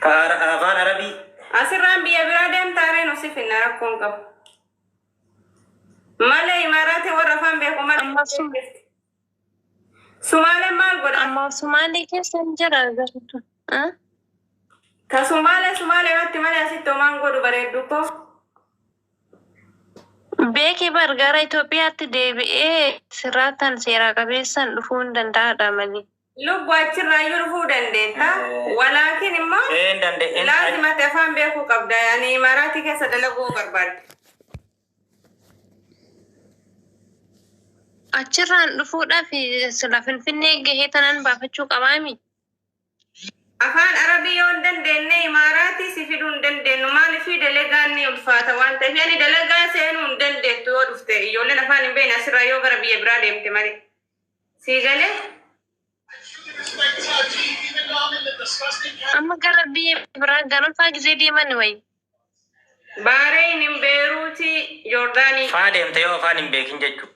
Ka afaan Arabii. Asirraan biyya biraa deemtaa ree nu si finna rakkoon qabu. Malee Imaaraatii warra afaan beeku malee. Ammaaf sun Sumaaleen maal godha? Ammaaf Sumaalee keessa hin jira agartu. Ah? Ka Sumaalee Sumaalee irratti malee asitti homaan godhu bareeddu koo. Beeki bar gara Itoophiyaatti deebi'ee sirraattan seeraa qabeessan dhufuu hin danda'aadha malee. Lubbu achirraayyuu dhufuu dandeetta. Walaakin immoo Hin danda'e. laazimatti afaan beekuu qabda. Yani Imaaraatii keessa dalaguu barbaadde. Achirraan dhufuudhaaf sila Finfinnee gahee tanan baafachuu qabaami. Afaan Arabii yoo hin dandeenye Imaaraatii si fiduu hin dandeenyu. Maaliif dalagaan ni ulfaata waan ta'eef. Yani dalagaa seenuu hin dandeettu yoo dhufte. Ijoolleen afaan hin beekne asirraa yoo gara biyya biraa deemte malee. Sii galee? Amma gara biyya biraa galolfaa gisee deeman wayi. Baareen hin Beeruutii, Joordaanii. Faa deemte yoo afaan hin beekin jechuudha.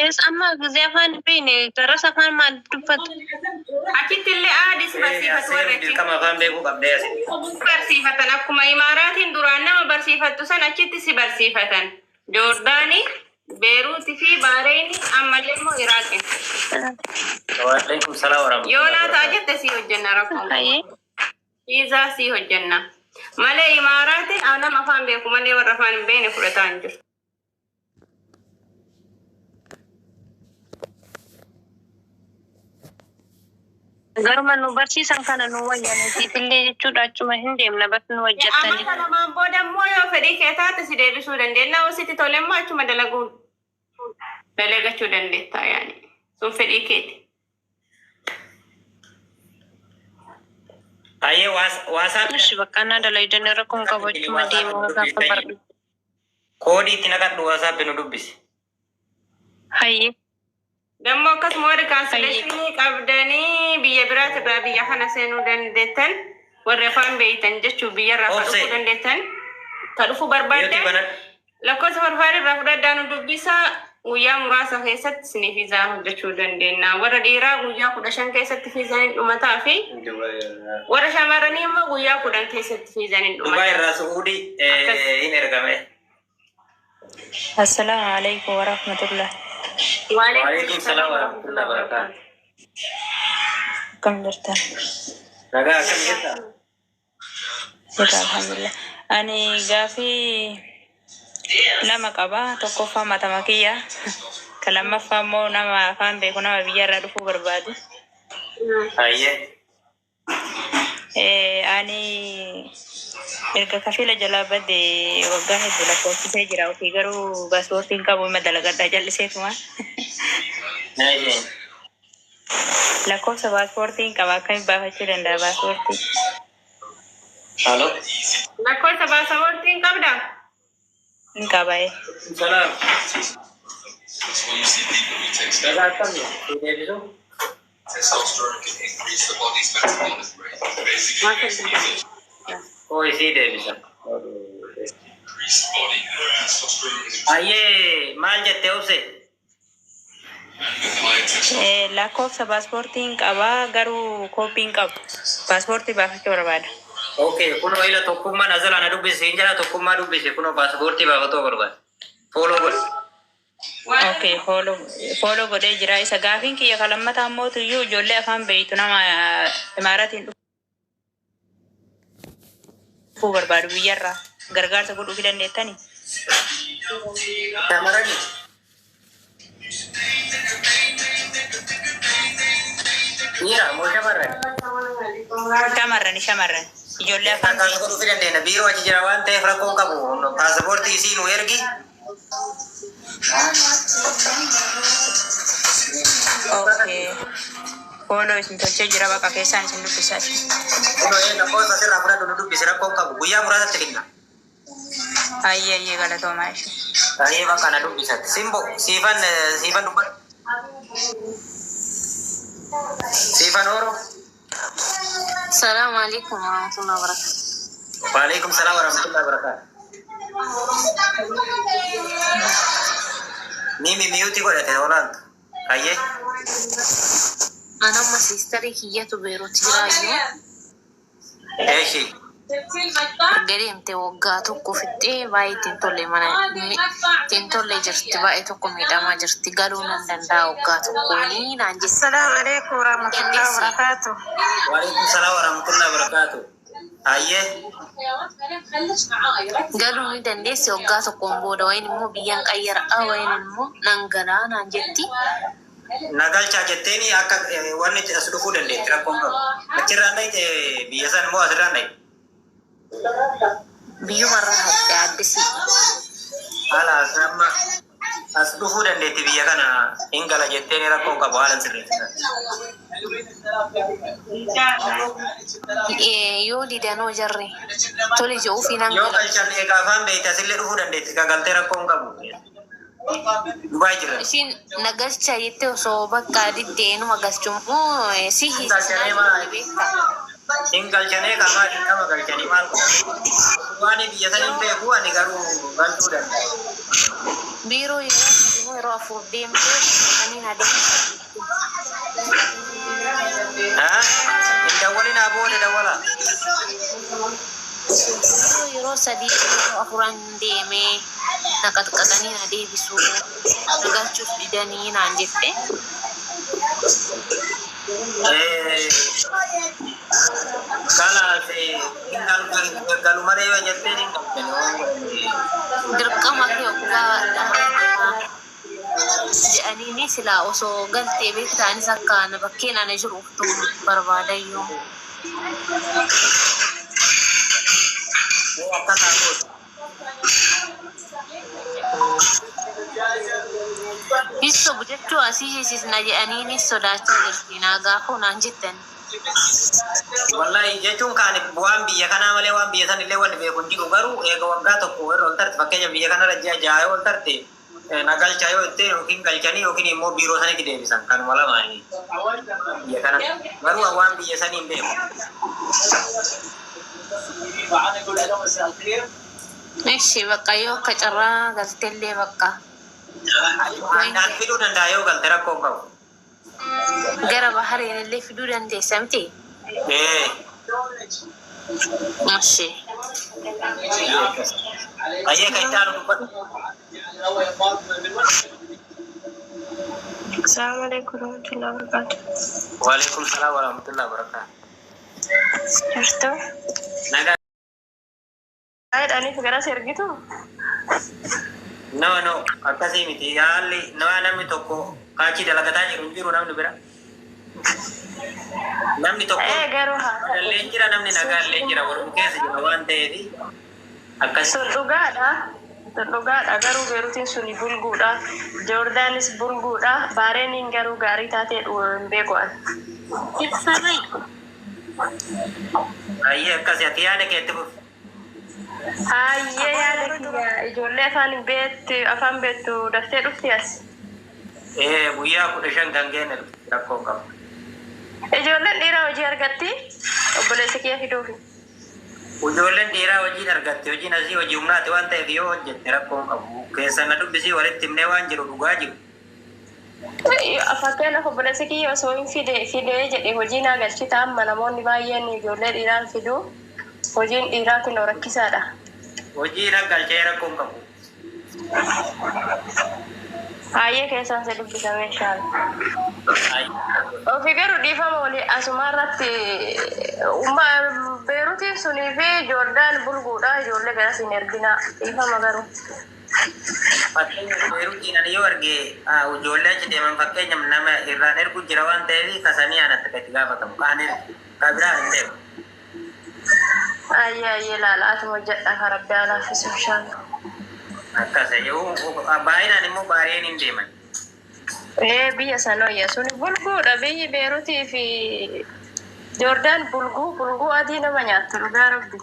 Ees amma gisee afaan hin beekne garas afaan maal dubbatu? Achitti illee aadis barsiifatu warri achi. Dirqama afaan beekuu qabdee asitti. Barsiifatan akkuma Imaaraatiin duraan nama barsiifattu san achitti si barsiifatan. Joordaanii, Beeruutii fi Baareen ammallee immoo Iraaqin. Waalaikum salaam Yoo warahmatullahi naa ta'a wabarakatuh. jette sii hojjenna rakkoon qabu. Hayyee. Viizaa sii hojjenna. Malee Imaaraatiin nama afaan beeku malee warra afaan hin beekne fudhataa hin jiru. Garuma nu barsiisan kana nu wayya nutiif illee jechuudha achuma hin deemna bar nu hojjettanii. Amata lamaan booda immoo yoo fedhii kee taate si deebisuu dandeenya. Yoo sitti tole immoo achuma dalaguu dalagachuu dandeetta yaani. Sun fedhii keeti. Ayyee waasaap Ishi bakka naa dalaydan rakkoon qabu achuma deema gaafa barru. Koodii itti naqadhu waasaap nu dubbisi. Hayyee. Dammoo akkasuma warri cancellation qabdanii biyya biraatirraa biyya kana seenuu dandeettan warri afaan beeytan jechuun biyyarraa ka Obse. dhufuu dandeettan ka dhufuu Mute barbaaddan banadhu. lakkoofsa barbaade irraa fudhadhaa nu dubbisaa guyyaa muraasa keessatti isinii fiizaa hojjechuu dandeenya. Warra dhiiraa guyyaa 15 keessatti fiizaan hin dhumataa fi warra shamarranii immoo guyyaa 10 keessatti fiizaan hin Dubaay dhumata. irraa Su'uudii Akkas. hin ergame. Assalamu alaikum warahmatullah. Waalaikum Waalaikum salaam salaam warahmatullahi warahmatullahi wabarakatuh. wabarakaatu. Akkam jirtan? Nagaa akkam jirta? Jira alhamdulillah. Ani gaafii lama qaba. Tokkoffaa matama kiyya. Ka lammaffaa immoo nama afaan beeku nama biyyarraa dhufuu barbaadu. Ayyee. Ani erga kafiila jalaa bade waggaa hedduu lakkoofsisee jira. Ofii garuu paaspoortii hin qabu ima dalagadhaa jalliseetuma. Ayyee. Lakkoofsa paaspoortii hin qaba. Akkamiin baafachuu danda'a paaspoortii? Halo. Lakkoofsa paasapoortii hin qabdaa? Hin qaba. Salaam. Nagaa akkami? Si deebisu? Oo isii deebisa. Ayyee maal jette obse? Lakkoofsa paaspoortii hin qaba garuu kooppii hin qabu. Paaspoortii baafachuu barbaada. Okay, kunoo ila tokkummaan azalaa na dubbise hin jala tokkummaa dubbise kunoo paaspoortii baafatoo barbaada. Follow godhi. Okay, follow follow godhee jira. Isa gaafiin kiyya kan lammataa immoo iyyuu ijoollee afaan beeytu nama imaaratiin dhufuu barbaadu biyyarraa gargaarsa godhuufii dandeettanii? Shamarrani. Dhiira moo shamarrani? Shamarrani shamarran ijoollee afaan Gargaarsa beeytu. godhuufii dandeenya. Biiroo achi jira waan ta'eef rakkoon qabu. Paaspoortii isii nu ergi. Okay. Follow isin tolchee jira bakka keessaan isin dubbisaa. Kunoo lakkoofsa asirraa fudhadhu nu dubbisi rakkoon qabu. Guyyaa muraasatti finna. Ayyee ayyee galatoomaa ishee. Ayyee bakka na dubbisatti. Simbo siifan siifan dubbadhu. Siifan ooroo. Salaamu alaikum warahmatullahi wabarakatuh. Waalaikum salaam warahmatullahi wabarakatuh. Mimi mute godhate olaantu. Ayyee. Anamma siistarii kiyyatu Beeruut jiraayyuu. Eeshi. Erga deemte waggaa tokko fixxee baay'ee ittiin tolle mana ittiin tolle jirti, baay'ee tokko miidhamaa jirti, galuu nan danda'a waggaa tokkoonii naan jette. Assalamu alaikum warahmatullahi Dandeessi. wabarakatuh. Waalaikum salaam warahmatullahi wabarakatuh. Hayyee. Galuu ni dandeessi waggaa tokkoon booda, wayin immoo biyyaan qayyara'a, wayin immoo nan galaa naan jetti. Nagalchaa jetteeni akka wanni as dhufuu dandeetti, rakkoon qabu. Achirraan dhayite biyya san immoo asirraan dhayite? Biyyumarraa haadhe addisi. Haala as amma as dhufuu dandeetti, biyya kana hin gala jetteeni rakkoon qabu, haala sirreessisan. Yoo didanoo jarre tole je'uufi nan Yoo gala. galchan egaa afaan beekte asillee dhufuu dandeetti, ka galtee rakkoon qabu. Dubaay jira. Ishiin na galcha jettee osoo bakka diddeenuma galchummoo si hiisisnaa jirti, beektaa. Hin galchanee qaamaa dirqama galchanii maal godhan? Waan biyya san hin beeku, ani garuu galchuu danda'a. Biiroo yeroo sadii moo yeroo afur deemtee aniin adeemsa. Haa? Hin dawwalinaa, booda dawwala. Biiroo yeroo sadii yeroo afuran deemee na qaxqaxanii na deebisuu, na galchuuf didanii naan jette. Kalaas hin galu malee yoo jetteen hin galchani waan godhani. Dirqama kee waggaa 2 jedhaniini silaa osoo galtee beektaanis akka ana bakkeen ana jiru uftuu barbaadayyuu. Yoo akkas haa gootu. Hin sobu jechuu, asii hiisisna jedhaniini sodaachaa jirti, naa gaafuu naan jettan. Wallahi jechuun kaan waan biyya kanaa malee waan biyya san illee wanni beeku hin jiru, garuu eega waggaa tokko irra ol tarte, fakkeenya biyya kanarra ji'a 6 yoo ol tarte, na galchaa yoo jettee yookiin galchanii yookiin immoo biiroo sanitti deebisan, kanuma lamaanii biyya kana, garuu waan biyya sanii hin beeku. Ishi bakka yoo akka carraa galtellee bakka. Naan fiduu danda'a, yoo galte rakkoo hin qabu. Gara Bahareen illee fiduu dandeessa miti? Ee. Ishi. Ayyee, kan itti aanu dubbadhu. Assalamu alaikum warahmatullahi wabarakatuh. Waalaikum salaam warahmatullahi wabarakatuh. Jirtu? Nagaa. Aayidhaaniif garas ergitu? No, no, akkasii miti. Haalli nama namni tokko kaachii dalagataa jiru hin jiru, namni bira. Namni tokko Ee, garuu haa ta'u. illee jira, namni nagaa illee jira, waluma keessa jira waan ta'eef akkas. Sun dhugaadha. Sun dhugaadha. Garuu Beeruutiin suni bulguudha. Joordaanis bulguudha. Baareeniin garuu gaarii taatee hin beeku ani. Ayyee, akkasii, ati yaada keetti fufi. Hayyee, yaada kiyya, ijoollee afaan beektu, afaan beektu daftee dhufti as. Ee, guyyaa 15 kan geenne rakkoo hin qabu. Ijoolleen dhiiraa hojii argatti, obboleessi kiyya fiduufi. Ijoolleen dhiiraa hojiin argatte, hojiin asii hojii humnaati waan ta'eef yoo hojjette rakkoo hin qabu. Keessa na dubbisii, walitti himnee waan jiru, dhugaa jiru. Fakkeenyaaf obboleessi kiyya osoo hin fide fidee jedhe hojii naa galchita, amma namoonni baay'een ijoollee dhiiraan fidu, hojiin dhiiraa kun rakkisaadha. Hojii galchee rakkoo hin qabu. Hayyee, keessaan se dubbisame inshaalla. Ofi garuu dhiifama walii asuma irratti, Beeruutiin sunii fi Joordaan bulguudha, ijoollee garas hin erginaa, dhiifama garuu. Fakkeenyaaf Beeruutiin ani yoo arge ijoollee achi deeman, fakkeenyaaf nama irraan ergu jira waan ta'eef, kasanii anatti gadi gaafatamu. Kaan ergu ka biraa hin beeku. Ayyee ayyee, laala, atuma hojjedha, ka Rabbi haa laaffisu inshaalla. Akkas yoo baay'inaan immoo baay'een hin deeman. Ee, biyya sanoyya suni bulguudha, biyyi Beeruutii fi Joordaan bulguu, bulguu adii nama nyaattu, dhugaa Rabbi.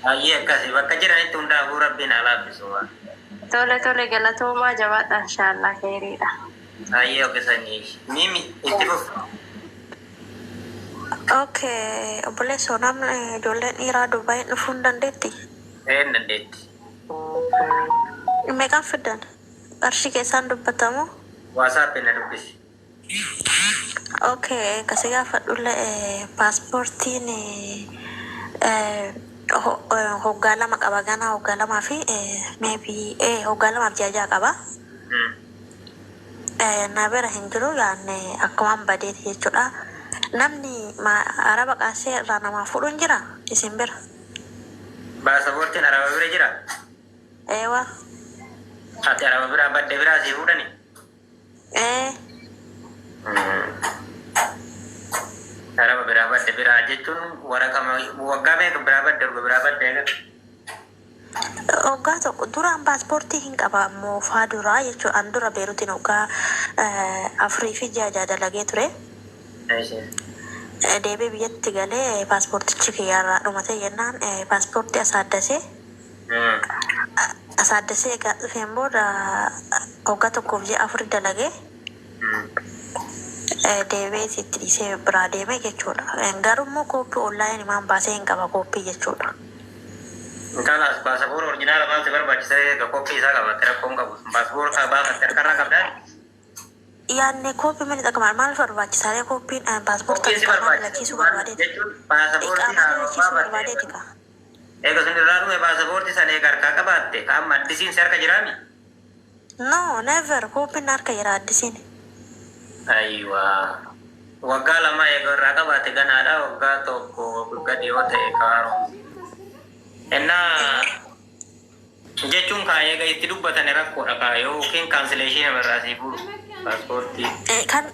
Baay'ee akkasi, bakka jiranitti hundaafuu Rabbiin haa laaffisu. Tole tole, galatoomaa, jabaadha, inshaallaa keeriidha. Baay'ee ogeessanii. Mimi, itti fufi. Okay, obboleessoo, namni ijoolleen dhiiraa Dubaay dhufuu hin dandeetti? Ee, hin dandeetti. Meeqaan fiddan? Qarshii keessaan dubbatamu? WhatsApp na dubbisi. Okay, kasi gaafadhullee paaspoortiin hoggaa 2 qaba ganaa hoggaa 2 fi maybe hoggaa 2 fi ji'a 6 qaba. Na bira hin jiru yaanne akkumaan badeeti jechuudha. Namni araba qaasee irraa namaa fuudhu hin jira isin bira. Baasapoortiin araba bira jira? Eewa. Ati araba biraa badde biraa sii fuudhani? Ee. Araba biraa badde biraa jechuun waraqama waggaa meeqa biraa badde erga biraa badde eega? Waggaa 1 duraan paaspoortii hin qaba moofaa duraa jechuudha. An dura Beeruutiin waggaa 4 fi ji'a 6 dalagee ture. Deebi'ee biyyatti galee paaspoortichi kiyyaarraa dhumate jennaan paaspoortii asaaddasee asaaddasee egaa dhufeen booda waggaa 1f ji'a 4 dalagee deebi'ee itti dhiisee biraa deeme jechuudha. Garuu immoo kooppii online maan baasee hin qaba kooppii jechuudha. Kalaas baasapoora original maal si barbaachisa eega koppii isaa qabatte rakkoo hin qabu. Baasapoora kaa baafatte harkarraa qabdaa? Yaanne kooppii mani xaqamaa maal barbaachisaalee kooppiin paaspoortii Koppii si iqaamaa barbaachisa. dalachiisuu barbaadeeti. Jechuun baasapoortii Iqaamaa haaromfaa dalachiisuu batte. barbaadeeti kaa. Eega sun irraa dhume baasapoortii sana eega harkaa qabaatte ka amma addisiin si harka jiraami? No, never. Kooppiin harka jira addisiin. Aywa. Waggaa 2 eega irraa qabaate ganaadha waggaa 1 gadi yoo ta'e kaaromsa. Ennaa jechuun kaa eega itti dubbatane rakkoodha kaa yookiin cancellation irraa sii fuudhu paaspoortii. Kan